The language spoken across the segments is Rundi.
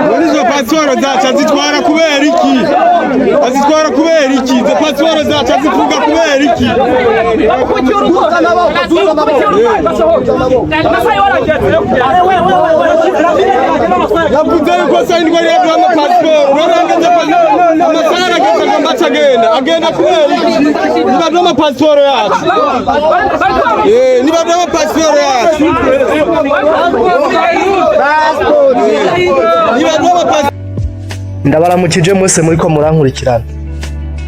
Muri izo pasiporo zacu azitwara kubera iki? Azitwara kubera iki? Izo pasiporo zacu azivuga kubera iki? Yavuze yuko sayindwa yari yaduha amapasiporo, none ageze amasaha arageze agomba aca agenda agenda kubera iki? Nibaduhe amapasiporo yacu. Nibaduhe amapasiporo yacu, nibaduhe amapasiporo. Ndabaramukije mwese muriko murankurikirana.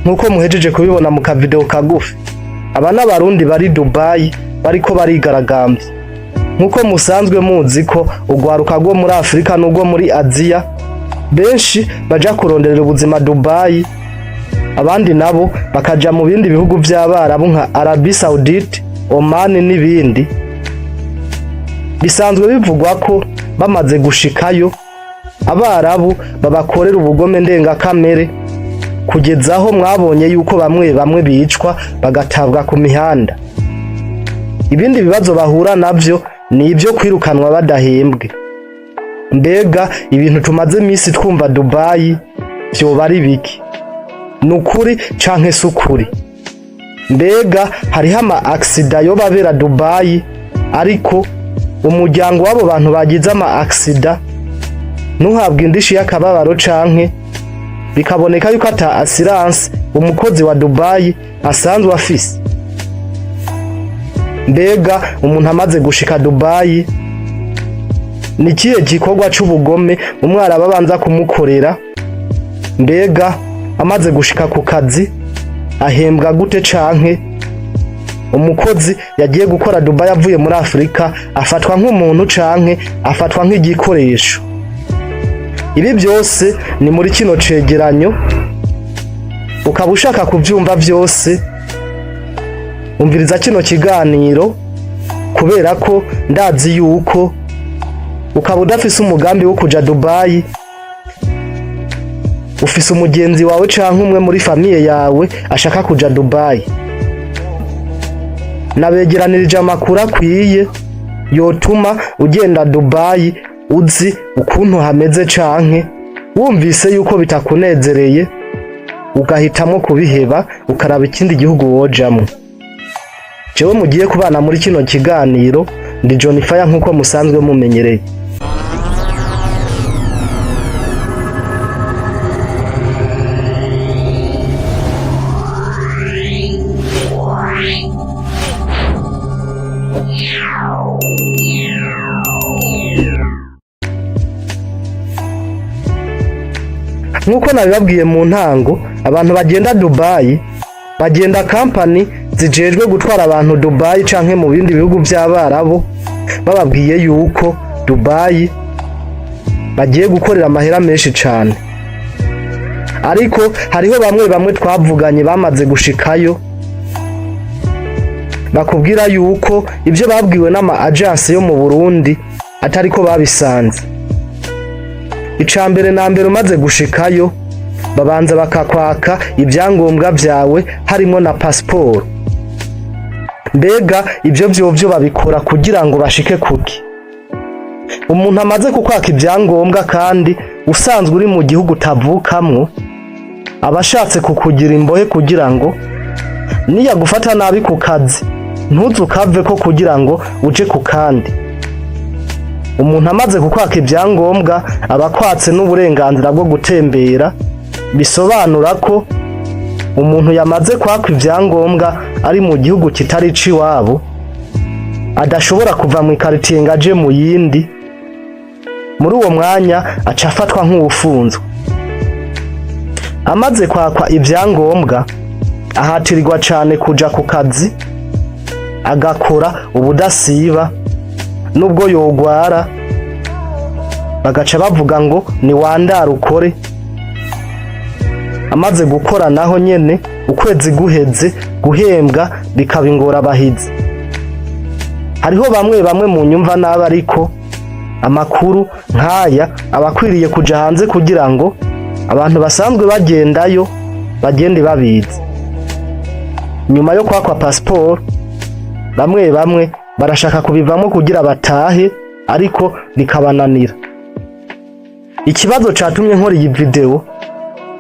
Nk'uko muhejeje kubibona mu kavideo kagufi, aba n'Abarundi bari Dubai bariko barigaragambya. Nk'uko musanzwe muzi ko urwaruka rwo muri Afurika n'urwo muri Aziya benshi baja kuronderera ubuzima Dubai, abandi nabo bakaja mu bindi bihugu vy'Abarabu nka Arabie Saoudite, Oman n'ibindi. Bisanzwe bivugwa ko bamaze gushikayo Abarabu babakorera ubugome ndengakamere, kugeza aho mwabonye yuko bamwe bamwe bicwa bagatabwa ku mihanda. Ibindi bibazo bahura navyo ni ibyo kwirukanwa badahembwe. Mbega ibintu tumaze iminsi twumva Dubai vyoba ari biki? Ni ukuri canke si ukuri? Mbega hariho ama accident yoba abera Dubai, ariko umuryango w'abo bantu bagize ama accident ntuhabwe indishi y'akababaro, canke bikaboneka yuko ata assurance umukozi wa Dubai asanzwe afise? Mbega umuntu amaze gushika Dubai, ni ikihe gikorwa c'ubugome umwarabu abanza kumukorera? Mbega amaze gushika ku kazi ahembwa gute, canke umukozi yagiye gukora Dubai avuye muri Afurika afatwa nk'umuntu canke afatwa nk'igikoresho? Ibi byose ni muri kino cegeranyo. Ukaba ushaka kuvyumva vyose, umviriza kino kiganiro, kubera ko ndazi yuko ukaba udafise umugambi wo kuja Dubai, ufise umugenzi wawe canke umwe muri famille yawe ashaka kuja Dubai. Nabegeranirije amakuru akwiye yotuma ugenda Dubai uzi ukuntu hameze, canke wumvise yuko bitakunezereye ugahitamwo kubiheba ukaraba ikindi gihugu wojamwo. Jewe mugiye kubana muri kino kiganiro ndi John Fire, nk'uko musanzwe mumenyereye. Nk'uko nabibabwiye mu ntango, abantu bagenda Dubai bagenda kampani zijejwe gutwara abantu Dubai canke mu bindi bihugu vy'Abarabu bababwiye yuko Dubai bagiye gukorera amahera menshi cane. Ariko hariho bamwe bamwe twavuganye bamaze gushikayo bakubwira yuko ibyo babwiwe n'ama agence yo mu Burundi atariko babisanze. Ica mbere na mbere, umaze gushikayo babanza bakakwaka ibyangombwa vyawe, harimo na pasiporo. Mbega ibyo vyovyo babikora kugira ngo bashike kuki? Umuntu amaze kukwaka ibyangombwa kandi usanzwe uri mu gihugu utavukamwo, aba ashatse kukugira imbohe kugira ngo niyagufata nabi ku kazi ntuze ukave ko kugira ngo uje ku kandi. Umuntu amaze kukwaka ibyangombwa aba akwatse n'uburenganzira bwo gutembera. Bisobanura ko umuntu yamaze kwakwa ibyangombwa ari mu gihugu kitari iciwabo adashobora kuva mu ikaritiye ngo aje mu yindi. Muri uwo mwanya aca afatwa nk'uwufunzwe. Amaze kwakwa ibyangombwa ahatirirwa cane kuja ku kazi, agakora ubudasiba nubwo yogwara, bagaca bavuga ngo ni wandara ukore. Amaze gukora naho nyene, ukwezi guheze guhembwa bikaba ingorabahizi. Hariho bamwe bamwe mu nyumva nabi, ariko amakuru nk'aya aba akwiriye kuja hanze kugira ngo abantu basanzwe bagendayo bagende babizi. Nyuma yo kwakwa pasiporo, bamwe bamwe barashaka kubivamo kugira batahe, ariko bikabananira. Ikibazo catumye nkora iyi video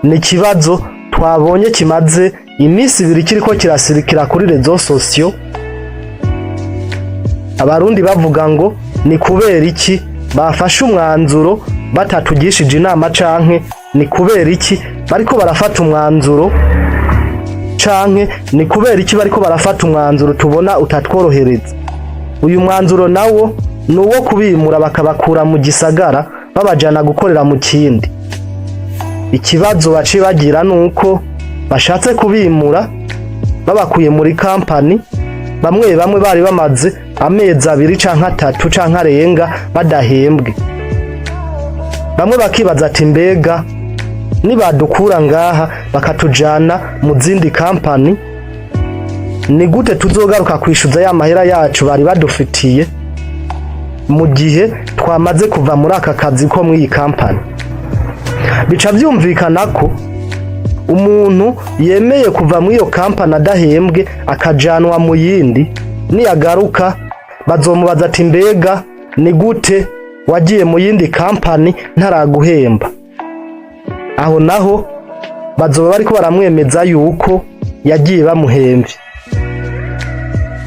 ni ikibazo twabonye kimaze iminsi 2 kiriko kirasirikira kuri réseaux sociaux. Abarundi bavuga ngo ni kubera iki bafashe umwanzuro batatugishije inama, canke ni kubera iki bariko barafata umwanzuro, canke ni kubera iki bariko barafata umwanzuro tubona utatworohereza. Uyu mwanzuro nawo ni uwo kubimura, bakabakura mu gisagara babajana gukorera mu kindi. Ikibazo baciye bagira nuko bashatse kubimura babakuye muri kampani, bamwe bamwe bari bamaze amezi 2 canke 3 canke arenga badahembwe. Bamwe bakibaza ati: "Mbega nibadukura ngaha bakatujana mu zindi kampani, ni gute tuzogaruka kwishuza ya mahera yacu bari badufitiye mu gihe twamaze kuva muri aka kazi ko muri iyi kampani?" Bica vyumvikana ko umuntu yemeye kuva muri iyo kampani adahembwe akajanwa mu yindi, niyagaruka bazomubaza ati: "Mbega ni gute wagiye mu yindi kampani ntaraguhemba?" Aho naho bazoba bariko baramwemeza yuko yagiye bamuhemvye.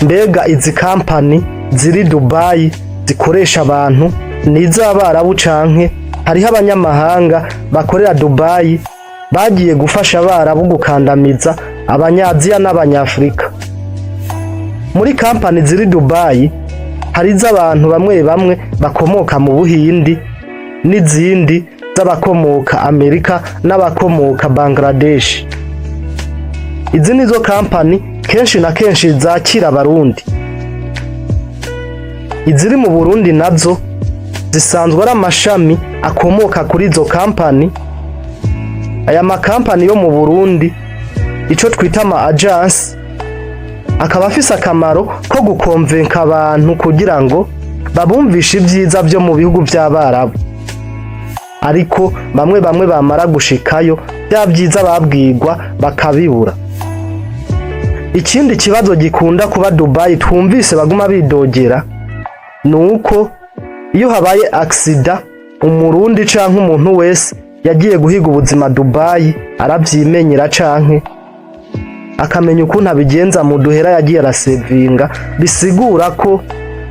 Mbega izi kampani ziri Dubai zikoresha abantu ni iz'Abarabu, canke hariho abanyamahanga bakorera Dubai bagiye gufasha Abarabu gukandamiza Abanyaziya n'Abanyafurika? Muri kampani ziri Dubai hari iz'abantu bamwe bamwe bakomoka mu Buhindi, n'izindi z'abakomoka Amerika n'abakomoka Bangladesh. Izi nizo kampani kenshi na kenshi zakira Abarundi. Iziri mu Burundi nazo zisanzwe ari amashami akomoka kuri izo kampani. Aya makampani yo mu Burundi, ico twita ama agence, akaba afise akamaro ko gukonvenka abantu kugira ngo babumvishe ibyiza vyo mu bihugu vy'Abarabu, ariko bamwe bamwe bamara gushikayo bya byiza babwirwa bakabibura. Ikindi kibazo gikunda kuba Dubai twumvise baguma bidogera ni uko iyo habaye accident, Umurundi canke umuntu wese yagiye guhiga ubuzima Dubai aravyimenyera canke akamenya ukuntu abigenza mu duhera yagiye arasevinga. Bisigura ko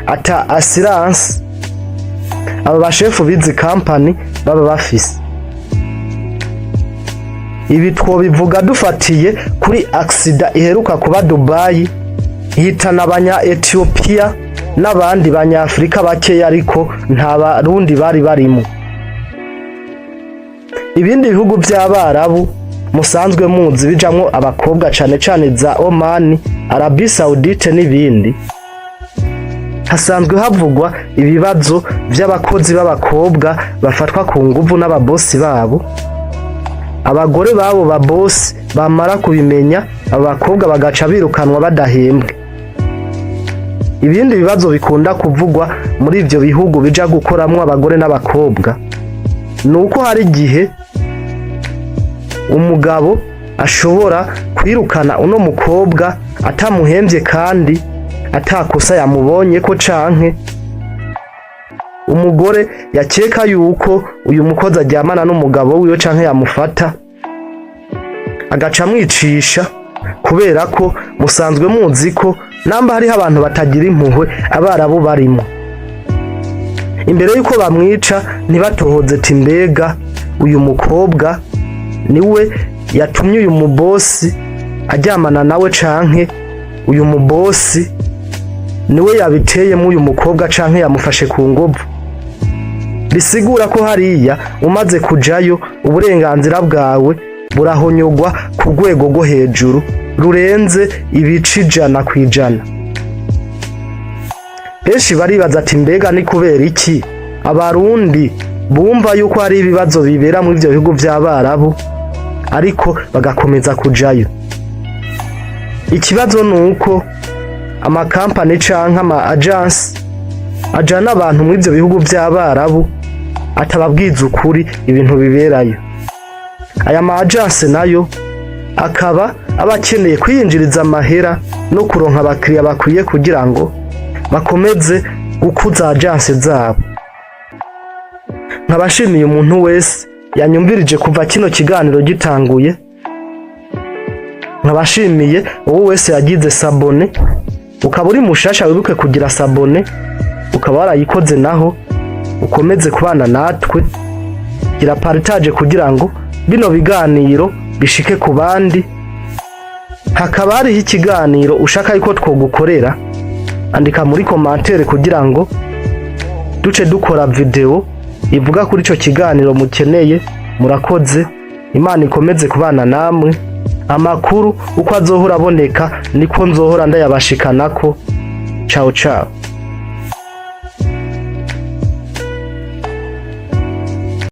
ata assurance aba bashefu bizi kampani baba bafise. Ibi twobivuga dufatiye kuri accident iheruka kuba Dubai, ihitana abanya Ethiopia n'abandi Banyafrika bakeya, ariko nta Barundi bari barimo. Ibindi bihugu vy'Abarabu musanzwe muzi bijamwo abakobwa, cane cane za Oman, Arabie Saoudite n'ibindi, hasanzwe havugwa ibibazo vy'abakozi b'abakobwa bafatwa ku nguvu n'ababosi babo. Abagore b'abo babosi bamara kubimenya, abo bakobwa bagaca birukanwa badahembwe. Ibindi bibazo bikunda kuvugwa muri ivyo bihugu bija gukoramwo abagore n'abakobwa ni uko hari igihe umugabo ashobora kwirukana uno mukobwa atamuhemvye kandi atakosa yamubonye ko, canke umugore yakeka yuko uyu mukozi aryamana n'umugabo wiwe canke yamufata, agaca amwicisha, kubera ko musanzwe muzi ko namba hariho abantu batagira impuhwe, Abarabu barimo. Imbere yuko bamwica ntibatohoze ati: "Mbega uyu mukobwa niwe yatumye uyu mubosi aryamana nawe, canke uyu mubosi niwe yabiteyemo uyu mukobwa, canke yamufashe ku nguvu?" Bisigura ko hariya umaze kujayo uburenganzira bwawe burahonyogwa ku rwego rwo hejuru rurenze ibice 100%. Benshi baribaza ati: "Mbega ni kubera iki Abarundi bumva yuko hari ibibazo bibera muri ivyo bihugu vy'Abarabu ariko bagakomeza kujayo?" Ikibazo ni uko amakampani canke ama agence ajana abantu muri ivyo bihugu vy'Abarabu atababwiza ukuri ibintu biberayo. Aya ma agence nayo akaba aba akeneye kwiyinjiriza amahera no kuronka abakiriya bakwiye kugira ngo bakomeze gukuza agence zabo. Nkaba nshimiye umuntu wese yanyumvirije kuva kino kiganiro gitanguye. Nkaba nshimiye uwo wese yagize s'abonner. Ukaba uri mushasha, wibuke kugira s'abonner. Ukaba warayikoze naho, ukomeze kubana natwe. Gira partage kugira ngo bino biganiro bishike ku bandi. Hakaba hariho ikiganiro ushaka yuko twogukorera, andika muri commentaire kugira ngo duce dukora video ivuga kuri ico kiganiro mukeneye. Murakoze, Imana ikomeze kubana namwe. Amakuru uko azohora aboneka niko nzohora ndayabashikanako. Ciao ciao.